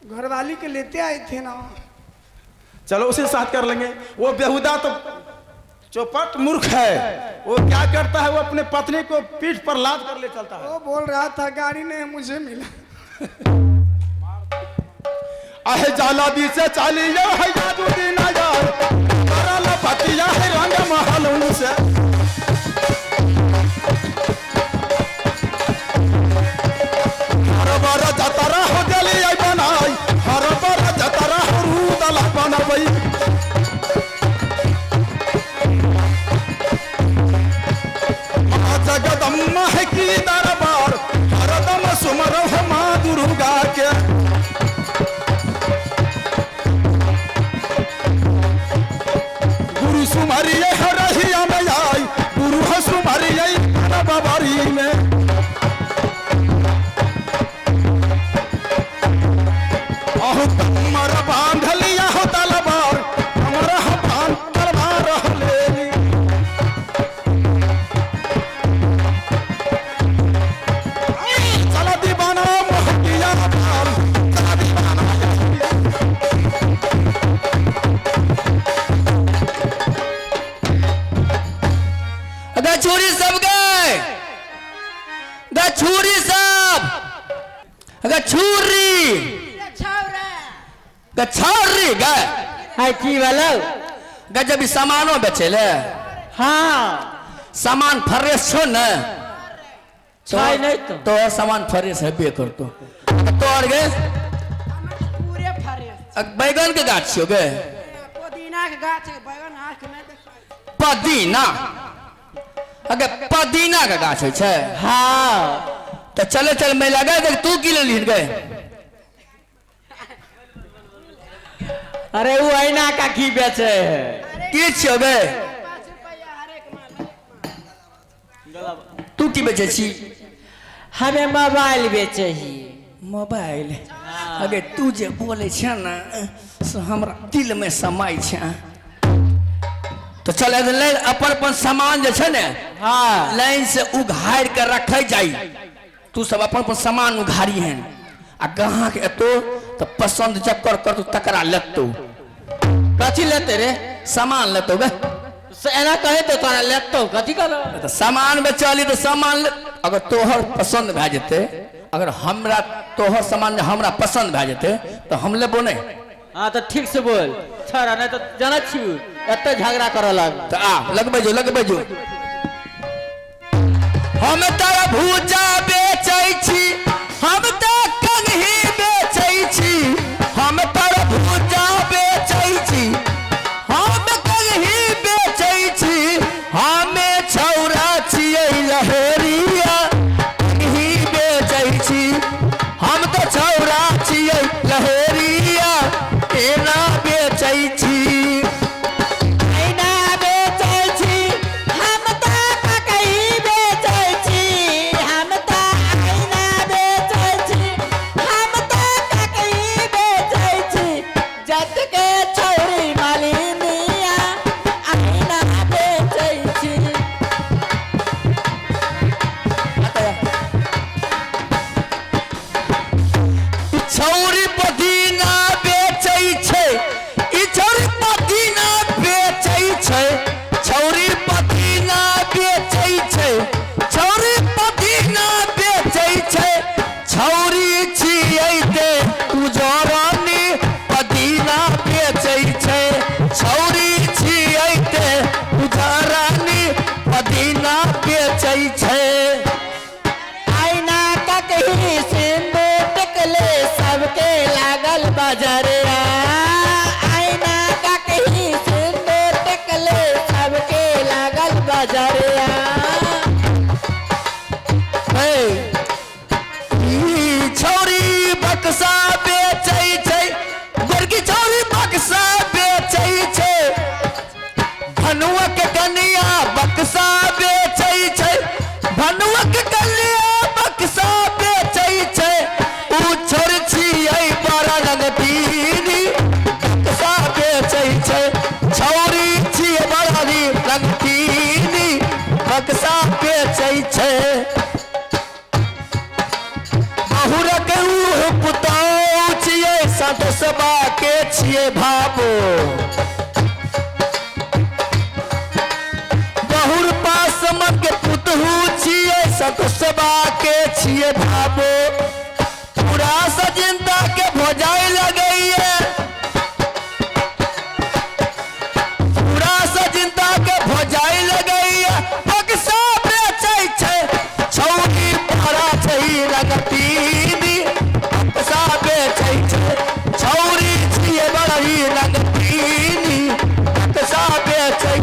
घरवाली के लेते आए थे ना। चलो उसी साथ कर लेंगे। वो बेहुदा तो चौपट मूर्ख है, वो क्या करता है, वो अपने पत्नी को पीठ पर लाद कर ले चलता है। वो बोल रहा था गाड़ी नहीं मुझे मिला। अहे जाला दी से चाली यो है जादू दीना यार, करल पतिया है रंग महल से। हर बार जतरा हो गली आई बनाई, हर बार जतरा हो रूदला बनबई। माँ जगदम्बा है की दरबार, हरदम सुमर हो माँ दुर्गा के। गुरु सुमरिये हरहिया में आई, गुरु हो सुमरिये बाबारी में। अहु कमर बांध लिया हो तलवार, कमर हो बांध तलवार हो ले ली। चला दीवाना मोहकिया बाल, चला दीवाना मोहकिया। गछुरी सब गए, गछुरी सब, गछुरी गछौरी गए। है की भेलौ? गजब ई सामानो बेचै ले। हाँ। सामान फ्रेश छौ ने? छै नहि तो। तोहर सामान फ्रेश हेबे करतो। तोहर गे? पूरे फ्रेश। बैगन के गाछ छियौ गे? पुदीना के गाछ है, बैगन आँख नहि देखै। पुदीना? अगे पुदीना के गाछ होइ छै? हाँ। तऽ चले चल मेला गे, देख तू की लेलही गे? अरे वो ऐना का की बेचे है? की छियौ गे? 5 रुपया हरेक माल। तू की बेचै छी? हमें मोबाइल बेचे ही। मोबाइल? अगे तू जे बोलै छै ने से हमरा दिल में समाय छै। तो चल लाइन अपन अपन सामान जे छै ने, हाँ, लाइन से उघारि के रखै जाई। तू सब अपन अपन सामान उघारी हैं आ ग्राहक एतो तऽ पसंद जकर करतो तकरा लेतो। कथी लेते रे? सामान लेतो गे। से एना कहे तो तोरा लेतो कथी करो? तऽ सामान बेचली तऽ सामान ले, अगर तोहर पसंद भए जेतै, अगर हमरा तोहर सामान हमरा पसंद भए जेतै तऽ हम लेबो नहि। हाँ तो ठीक से बोल छोरा, नहीं तो जाना छी एते झगड़ा करऽ लग। तऽ आ लगबै जो, लगबै जो। हम तऽ भूजा बेचै छी, हम तऽ कंघी बेचै छी, हम तऽ भूजा बेचै छी, हम कंघी बेचै छी, हमे छौरा छियै लहेरिया कंघी बेचै छी, हम तऽ छौरा छियै लहेरिया एना बेचै छी। ऐना बेचै छी, हम तऽ ककही बेचै छी, हम तऽ ऐना बेचै छी, हम तऽ ककही बेचै छी, जत के छौरी मालिनिया ऐना बेचै छी। छौरी पुदीना बेचै छै, ई छौरी पुदीना बेचै छै, छौरी पुदीना बेचै छै, छौरी पुदीना बेचै छै, छौरी छियै ते उजरनी पुदीना बेचै छै, छौरी छियै ते उजरनी पुदीना बेचै छै। आईना ककही सिंदूर टिकले सबके लागल बजरिया, आईना ककही सिंदूर टिकले सबके लागल बजरिया। ई छौरी बक्सा बेचै छै, गोरकी छौरी बक्सा बेचै छै, भनुअक कनिया बक्सा बेचै छै, भनुअक कनिया बक्सा बेचै छै, ऊ छोर छियै बड़ा रंगतीनी बक्सा बेचै छै, छौरी छियै बड़ा रंगतीनी बक्सा बेचै छै। बहुरक ऊह पुतौ छियै संतोषबा के छियै भाबो। बहुर पासमन के पुतहू छियै संतोषबा के छियै भाबो। पूरा सजिंदा के भोजाई लगैये, पूरा सजिंदा के भोजाई लगैये, बक्सा बेचै छै छौरी बड़ा छै रंगतीनी, बक्सा बेचै छै छौरी छियै बड़ी रंगतीनी, बक्सा बेचै।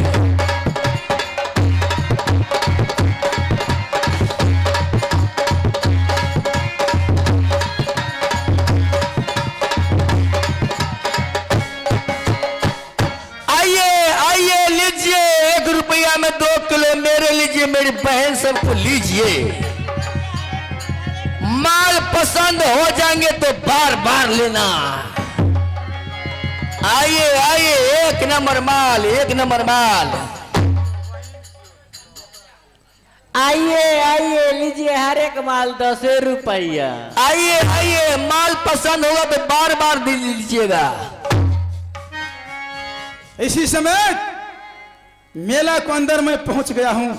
आइए आइए लीजिए, 1 रुपया में 2 किलो मेरे लीजिए, मेरी बहन सबको लीजिए। माल पसंद हो जाएंगे तो बार बार लेना। आइए आइए, 1 नंबर माल, 1 नंबर माल। आइए आइए लीजिए, हर एक माल 10 रुपया। आइए आइए, माल पसंद होगा तो बार बार दे लीजिएगा। इसी समय मेला को अंदर में पहुंच गया हूं।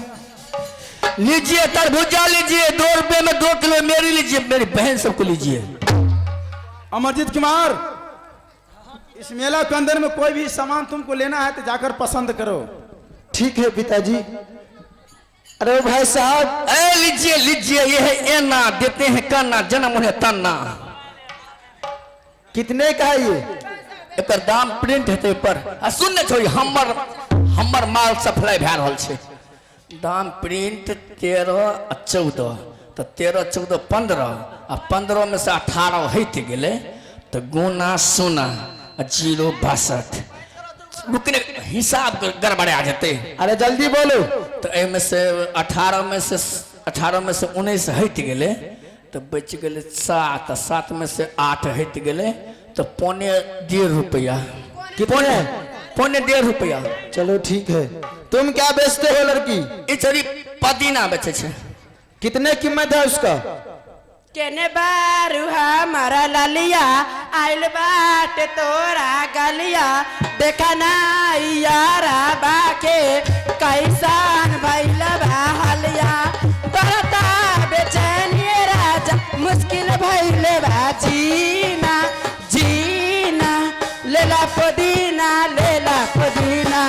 लीजिए तरबूजा लीजिए, 2 रुपये में 2 किलो मेरी लीजिए, मेरी बहन सबको लीजिए। अमरजीत कुमार, इस मेला के अंदर में कोई भी सामान तुमको लेना है तो जाकर पसंद करो। ठीक है पिताजी। अरे भाई साहब, ए लीजिए लीजिए, ये है एना, देते हैं काना, जन्म उन्हें ताना। कितने का है ये? एकर दाम प्रिंट हेतै पर। आ सुन ने छोड़ी, हमर हमर माल सप्लाई भए रहल छै। दाम प्रिंट 13 आ 14, तऽ 13 14 15, आ 15 में से 18 हटि गेलै तऽ गुना सोना आ 0 62। रुकने हिसाब गड़बड़ा जेतै। अरे जल्दी बोलो। तऽ एहिमे से 18 में से 18 में से 19 हटि गेलै तऽ बचि गेलै 7, आ 7 में से 8 हटि गेलै तऽ 1.75 रुपया। कितने? 1.75 रुपया। चलो ठीक है। तुम क्या बेचते हो लड़की? ई छोरी पदीना बेचै छै। कितने कीमत है उसका? केने बारू हमारा ललिया, आइल बाट तोरा गलिया, देखा ना यारा बाके कैसान भइल बा हलिया, बरता बेचैनी राजा मुश्किल भइल बा जीना जीना, लेला पुदीना लेला पुदीना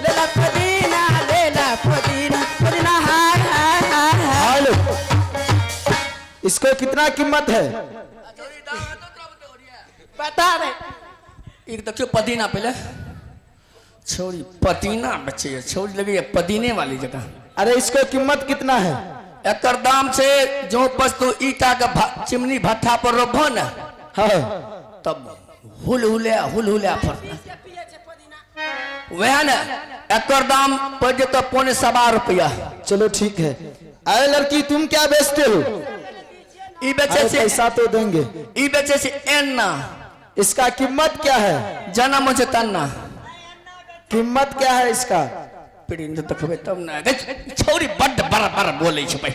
लेला पुदीना लेला पुदीना पुदीना हाय हाय हाय हाय। हेलो, इसको कितना कीमत है? बता दे। एक देखियो पदीना पहले, छौरी पदीना बेचैए, छौरी लगैए पदीने वाली जगह। अरे इसको कीमत कितना है? एकर दाम छै जो वस्तु ईटा के चिमनी भट्ठा पर रोपबो ने, हाँ, तब हुल हुले हुल हुले फरता। वएह ने एकर दाम पड़ि जेतौ 1.75 रुपया। चलो ठीक है। अरे लड़की तुम क्या बेचते हो? ई बेचै अरे छै, पैसा तो देंगे। ई बेचै छै एन्ना। इसका कीमत क्या है? जनम छै तन्ना। कीमत क्या है इसका? प्रिंट देखबै तब ने। गै, छौरी बड्ड बड़ बड़ बोलै छै भाई।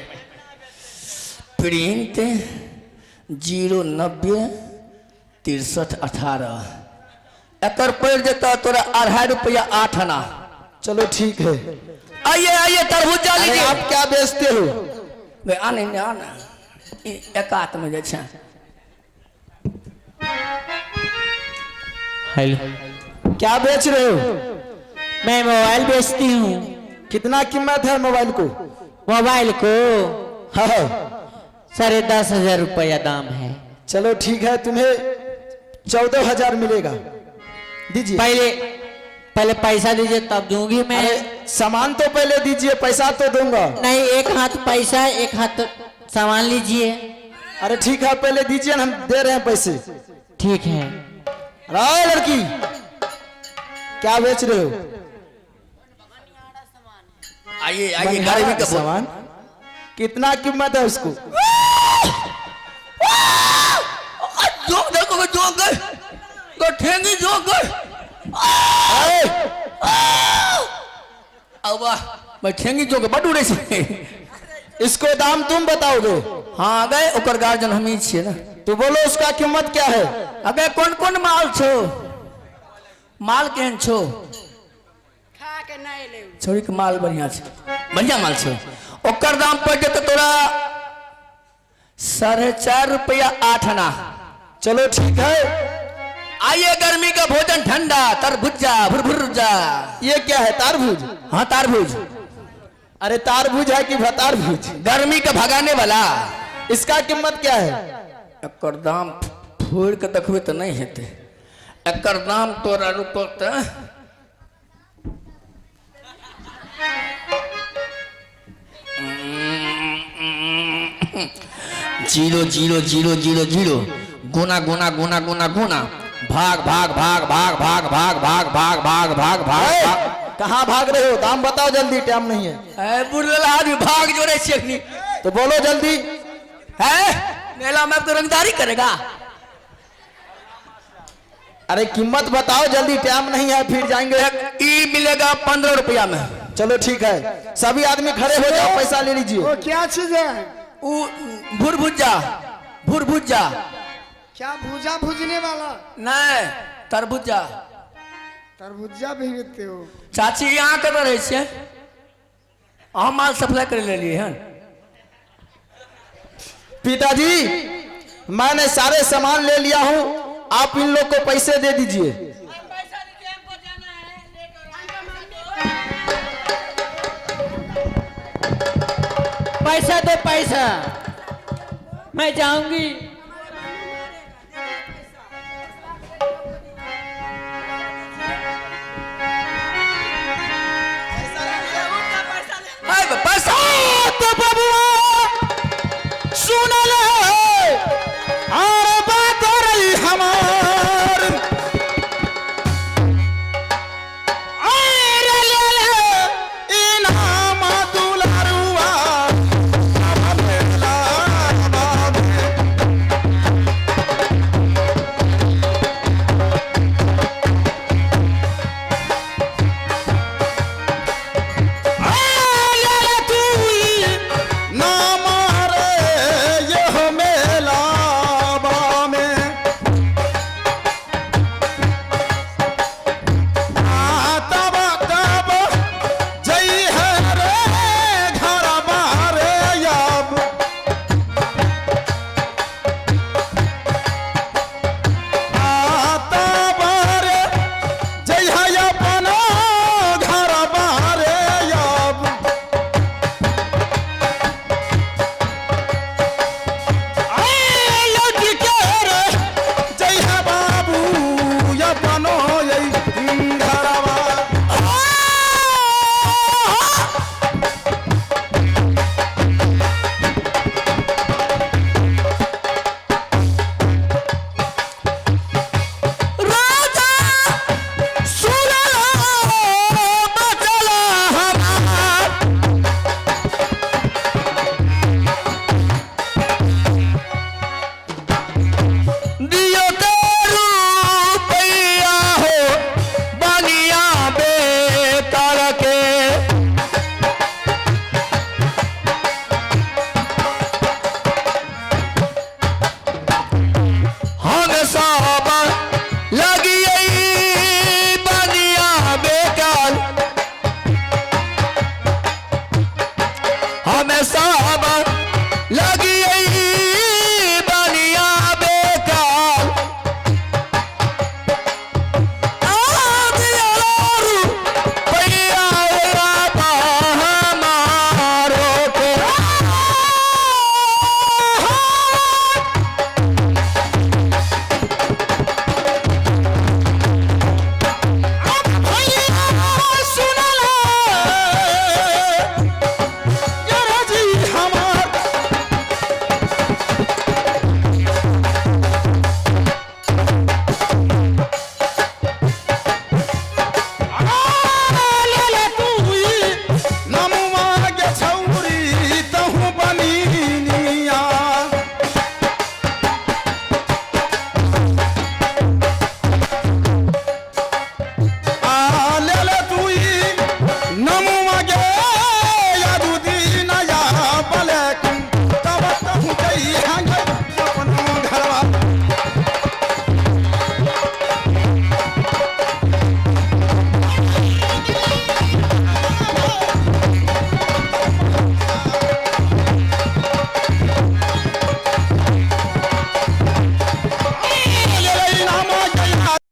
प्रिंट 0 90 63 18, एकर पड़ि जेतौ तोरा 2.5 रुपया 8 आना। चलो ठीक है। आइए आइए तरबूजा अरे लीजिए। आप क्या बेचते हो? गै, आने ने आने, ई एकात में जे छै। हेलो, क्या बेच रहे हो? मैं मोबाइल बेचती हूँ। कितना कीमत है मोबाइल को? मोबाइल को हाँ, 10,500 रुपया दाम है। चलो ठीक है, तुम्हें 14,000 मिलेगा। दीजिए। पहले पहले पैसा दीजिए तब दूंगी मैं। अरे सामान तो पहले दीजिए, पैसा तो दूंगा। नहीं, एक हाथ पैसा एक हाथ सामान लीजिए। अरे ठीक है, पहले दीजिए ना, हम दे रहे हैं पैसे। ठीक है। अरे लड़की क्या बेच रहे हो? आइए आइए, बनिहारा गर्मी का सामान। कितना कीमत है उसको? जो देखो जो गए तो ठेंगी जो गए। अरे अब मैं ठेंगी जो के बड उड़े छै। इसको दाम तुम बताओगे? हाँ गए, ओकर गार्जियन हम ही छियै ना। तो बोलो उसका कीमत क्या है? अबे कोन कोन माल छो, माल केहन छो? खा के नहीं ले। छोरी के माल बढ़िया छै, बढ़िया माल छै। ओकर दाम पड़ जेतौ तोरा 4.5 रुपया 8 आना। चलो ठीक है। आइए गर्मी का भोजन ठंडा, तरबूजा भुरभुरजा। ये क्या है, तारबूज? हाँ तारबूज। अरे तारबूज है कि भतारबूज? गर्मी के भगाने वाला। इसका कीमत क्या है? एकर दाम फोड़ के देखबे तो नहीं हेतै। एकर दाम तोरा रुको त 0 0 0 0 0 गुना गुना गुना गुना गुना भाग भाग भाग भाग भाग भाग भाग भाग भाग भाग भाग। कहाँ भाग रहे हो? दाम बताओ जल्दी, टाइम नहीं है। ए बुढ़ला आदमी भाग जो रहे छियै। तो बोलो जल्दी। है मेला में तो रंगदारी करेगा। अरे कीमत बताओ जल्दी, टाइम नहीं है, फिर जाएंगे। ई मिलेगा 15 रुपया में। चलो ठीक है, सभी आदमी खड़े हो जाओ, पैसा ले लीजिए। वो क्या चीज है? वो भुरभुजा। भुरभुजा क्या भूजा भूजने वाला? नहीं, तरबूजा। तरबूजा भी बेचते हो? चाची यहाँ कतऽ रहै छियै? अहाँ माल सप्लाई कर लेलियै हन। पिताजी मैंने सारे सामान ले लिया हूँ, आप इन लोग को पैसे दे दीजिए। पैसा दो पैसा, मैं जाऊंगी। पैसा तो बबुआ सुनल और बात रही हमार, और ले ले इनाम दुलारुआ